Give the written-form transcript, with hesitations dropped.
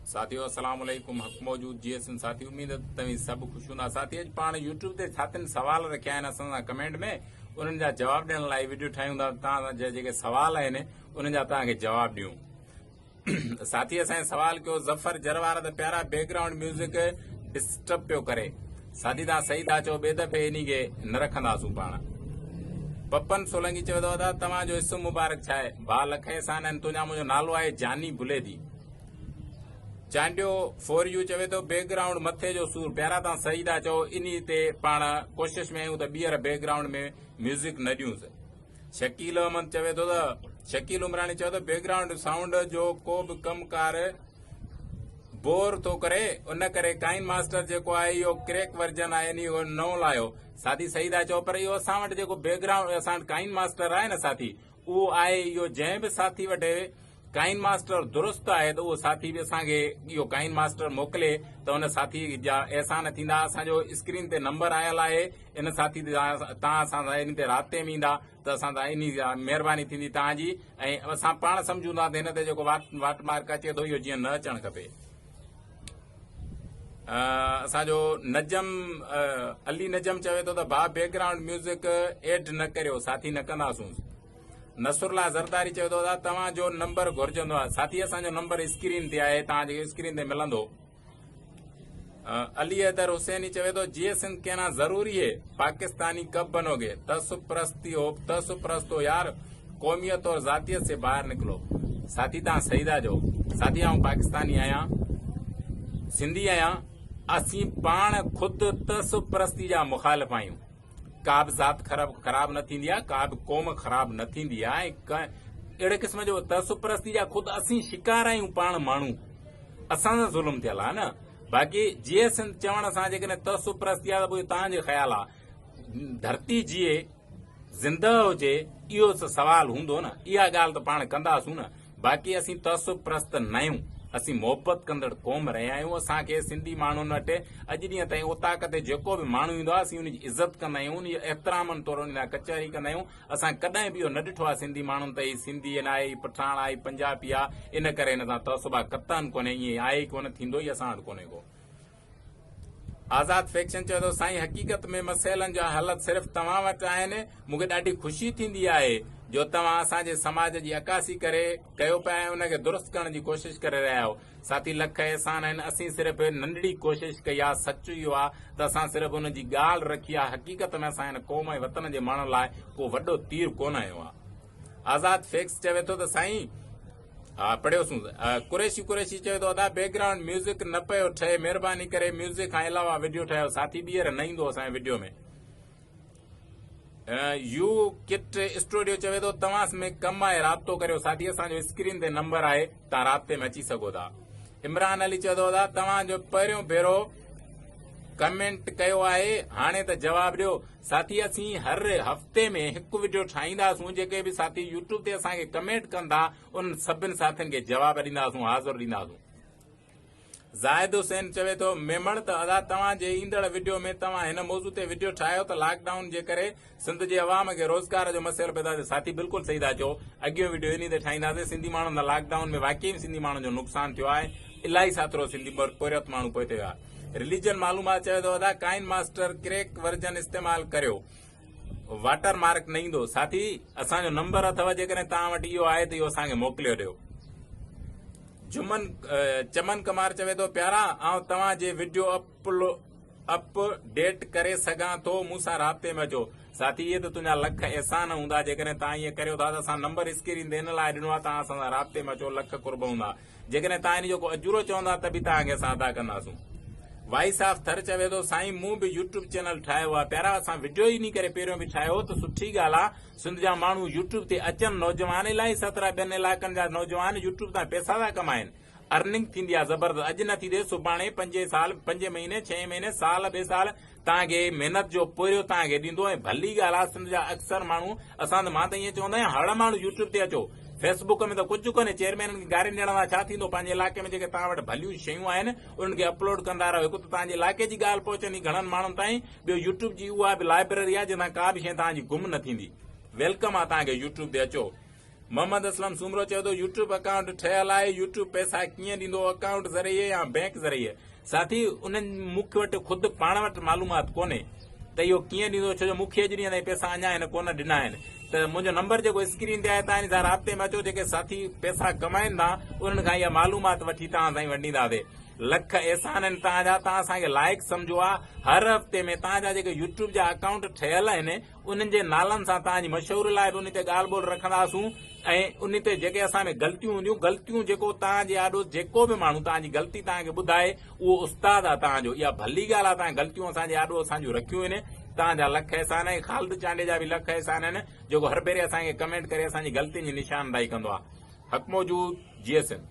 ساٿيو السلام عليڪم حق موجود جي ايس ساٿي اميد ته توهين سڀ خوش هوندا ساٿي اڄ پاڻ يوٽيوب تي ساٿين سوال رکيا آهن اسان سان ڪمينٽ ۾ انهن جا جواب ڏيڻ لاء ويڊيو ٺاهيون ٿا توهان جا جيڪي سوال آهن انهن جا توهان کي جواب ڏيون ساٿي اسان سوال ڪيو ظفر جروار ته پيارا بيڪ گرائونڊ ميوزڪ ڊسٽرب پيو ڪري ساٿي تان صحيح ٿا چئو ٻئي دفعي انهي کي نه رکنداسون پاڻ پپن سولنگي چوي ٿو ادا توهان جو اسم مبارڪ ڇا آهي ڀاء لک احسان آهن تنهنجا منهنجو نالو آهي جاني بليدي چانڊيو فور يو چوي ٿو بيڪ گرائونڊ مٿي جو سور پيارا تان صحيح ٿا چئو انهي تي پاڻ ڪوشش ۾ آهيون ته ٻيهر بيڪ گرائونڊ ۾ ميوزڪ نه ڏيونس شڪيل احمد چوي ٿو ته شڪيل عمراڻي چوي ٿو بيڪ گرائونڊ سائونڊ جو ڪو به ڪم ڪار بور ٿو ڪري ان ڪري ڪائن ماسٽر جيڪو آهي اهو ڪريڪ ورجن آهي انهي کي نئون لايو ساٿي صحيح ٿا چئو پر اهو اسان وٽ جيڪو بيڪ گرائونڊ اسان وٽ ڪائن ماسٽر آهي نه ساٿي اهو آهي اهو جنهن به ساٿي وٽ ڪائن ماسٽر درست آهي ته اهو ساٿي به اسان کي اهو ڪائن ماسٽر موڪلي ته ان ساٿي جا احسان ٿيندا اسان جو اسڪرين تي نمبر آيل آهي ان ساٿي تان اسان سان ان تي رابطي ۾ ايندا ته اسان تان انهي جا مهرباني ٿيندي توهان جي ۽ اسان پاڻ سمجهون ٿا ته هن تي جيڪو واٽ واٽ مارڪ اچي ٿو اهو جيئن نه اچڻ کپي. اسان جو نجم علي نجم چوي ٿو ته ڀاء بيڪ گرائونڊ ميوزڪ ايڊ نه ڪريو ساٿي نه ڪنداسون. نصر الله زرداري چوي ٿو ادا توهان جو نمبر گهرجندو آهي ساٿي اسان جو نمبر اسڪرين تي آهي توهان جي اسڪرين تي ملندو. علي حيدر حسيني چوي ٿو جيئي سنڌ ڪهنا ضروري هي پاڪستاني ڪب بنوگي تعصب پرستي هو تعصب پرست هو يار قوميت اور ذاتيت سي باهر نڪلو ساٿي تان صحيح ٿا چئو ساٿي آئون پاڪستاني آهيان سنڌي آهيان اسين پاڻ خود تعصب پرستي جا مخالف آهيون ڪا به ذات خراب خراب نه ٿيندي آهي ڪا به قوم خراب نه ٿيندي آهي ۽ اهڙي قسم جو تعصب پرستي جا خود اسين شڪار آهيون پاڻ ماڻهو اسان سان ظلم ٿيل آهي نه باقي جيئي سنڌ چوڻ سان جيڪڏهن تعصب پرستي آهي ته پوء تان جو خيال آهي ڌرتي جيئي زنده هجي اهو ته سوال هوندو نه اها ڳالهه ته پاڻ ڪنداسون نه باقي اسين تعصب پرست ناهيون، اسين محبت ڪندڙ قوم رهيا آهيون، اسان کي سنڌي ماڻهن وٽ اڄ ڏينهن تائين اوطاق تي جيڪو به ماڻهو ايندو آهي اسين ان جي عزت ڪندا آهيون، ان جي احترامن طور ان سان ڪچهري ڪندا آهيون، اسان ڪڏهن به اهو نه ڏٺو آهي سنڌي ماڻهن ته هي سنڌي ناهي، هي پٺاڻ آهي، هي پنجابي آهي، ان ڪري هن سان تعصب آهي، قطعاً ڪونهي، ائين آهي ئي ڪونه، ٿيندو ئي اسان وٽ ڪونهي ڪو. آزاد فيڪشن چوي ٿو سائين حقيقت ۾ مسئلن جا حل صرف توهان وٽ آهن مون کي ڏاڍي خوشي ٿيندي آهي جو توهان اسان جي سماج جي عڪاسي ڪري ڪيو پيا ۽ ان کي درست ڪرڻ جي ڪوشش ڪري رهيا آهيو ساٿي لک احسان آهن اسين صرف ننڍڙي ڪوشش ڪئي آهي سچ اهو آهي ته اسان صرف ان جي ڳالهه رکي آهي حقيقت ۾ اسان هن قوم ۽ وطن جي ماڻهن لاء ڪو وڏو تير ڪونه هنيو آهي آزاد فيڪس چوي ٿو ته سائين ها پڙهيوسون قريشي قريشي چوي ٿو ادا بيڪ گرائونڊ ميوزڪ نه پيو ٺهي مهرباني ڪري ميوزڪ کان علاوه وڊيو ٺاهيو ساٿي ٻيهر نه ايندو اسان جي وڊيو ۾ يو ڪٽ اسٽوڊيو چوي ٿو توهان ۾ ڪم آهي رابطو ڪريو ساٿي اسان جو اسڪرين تي نمبر آهي تان رابطي ۾ اچي سگهو ٿا عمران علي چوي ٿو ادا توهان جو پهريون ڀيرو ڪمينٽ ڪيو آهي هاڻي ته جواب ڏيو ساٿي اسين هر هفتي ۾ هڪ وڊيو ٺاهينداسون جيڪي به ساٿي يوٽيوب تي اسان کي ڪمينٽ ڪندا انهن سڀن ساٿين کي جواب ڏينداسون حاضر ڏينداسون زاهد حسين چوي ٿو ميمڻ ته ادا توهان جي ايندڙ وڊيو ۾ توهان هن موضوع تي وڊيو ٺاهيو ته لاڪ ڊائون جي ڪري سنڌ جي عوام کي روزگار جو مسئلو پيدا ٿيو ساٿي بلڪل صحيح ٿا چئو اڳيون وڊيو انهي تي ٺاهينداسين سنڌي ماڻهن سان لاڪ ڊائون ۾ واقعي به سنڌي ماڻهن جو نقصان ٿيو آهي الاهي ساٿرو سنڌي پورهيت ماڻهو پوئتي ويا رليجن معلومات چوي ٿو ادا ڪائن ماسٽر ڪريڪ ورجن استعمال ڪريو واٽر مارڪ نه ايندو ساٿي اسان جو نمبر اٿو جيڪڏهن توهان وٽ اهو آهي ته اهو اسان کي موڪليو ڏيو جمن چمن ڪمار چوي ٿو پيارا آئون توهان جي وڊيو اپلو اپ ڊيٽ ڪري سگهان ٿو مون سان رابطي ۾ اچو ساٿي اهي ته تنهنجا لک احسان هوندا جيڪڏهن توهان ائين ڪريو ٿا ته اسان نمبر اسڪرين تي ان لاء ڏنو آهي توهان اسان سان رابطي ۾ اچو لک قرب هوندا جيڪڏهن توهان ان جو ڪو اجورو چوندا ته به توهان کي اسان ادا ڪنداسون. وائس آف ٿر چوي ٿو سائين مون به يوٽيوب چينل ٺاهيو آهي پيارا اسان وڊيو ئي انهي ڪري پهريون به ٺاهيو هو ته سٺي ڳالهه آهي سنڌ جا ماڻهو يوٽيوب تي اچن نوجوان الاهي سترا ٻين علائقن جا نوجوان يوٽيوب تان پئسا ٿا ڪمائن ارننگ ٿيندي آهي زبردست اڄ نه ٿي ٿئي سڀاڻي پنجين سال پنجين مهيني ڇهين مهيني سال ٻئي سال توهان کي محنت جو پورهيو توهان کي ڏيندو ۽ ڀلي ڳالهه آهي سنڌ جا اڪثر ماڻهو اسان ته مان ته ائين چوندو آهيان هڙ ماڻهو يوٽيوب تي اچو فيس بڪ ۾ ته ڪجهه ڪونهي چيئرمينن کي گارين ڏيڻ سان ڇا ٿيندو پنهنجي علائقي ۾ جيڪي توهان وٽ ڀليون شيون آهن انهن کي اپلوڊ ڪندا رهو هڪ ته توهان جي علائقي جي ڳالهه پهچندي گهڻن ماڻهن تائين ٻيو يوٽيوب جي اها به لائبريري آهي جنهن سان ڪا به شيء توهان جي گم نه ٿيندي welcome آهي توهان کي يوٽيوب تي اچو. محمد اسلم سومرو چيو ٿو يوٽيوب اڪائونٽ ٺهيل آهي يوٽيوب پئسا ڪيئن ڏيندو اڪائونٽ ذريعي يا بئنڪ ذريعي ساٿي انهن مون وٽ خود پاڻ وٽ معلومات ڪونهي ته اهو ڪيئن ڏيندو ڇو جو مون کي اڄ ڏينهن تائين پئسا اڃا هن ڪونه ڏنا آهن ته منهنجو نمبر جيڪو اسڪرين تي آهي تان ان سان رابطي ۾ اچو جيڪي ساٿي پئسا ڪمائن ٿا انهن کان اها معلومات وٺي توهان سائين ونڊينداسي لک احسان آهن توهان جا توهان اسان کي لائق سمجهو آ هر هفتي ۾ توهان جا جيڪي يوٽيوب جا اڪائونٽ ٺهيل آهن انهن جي نالن سان توهان جي مشهوري لاء به انهي تي ڳالهه ٻولهه رکنداسون ۽ انهي تي جيڪي اسان ۾ غلطيون هونديون غلطيون جيڪو توهان جي آڏو جيڪو به ماڻهو توهان جي غلطي توهان کي ٻڌائي اهو استاد آ توهان جو اها ڀلي ڳالهه آ توهان غلطيون اسان جي آڏو اسان جون رکيون آهن توهان جا لک احسان ۽ خالد چانڊيي جا به لک احسان آهن جيڪو هر ڀيري اسان کي ڪمينٽ ڪري اسان جي غلطين جي نشانداهي ڪندو آ حق موجود جي ايس اين.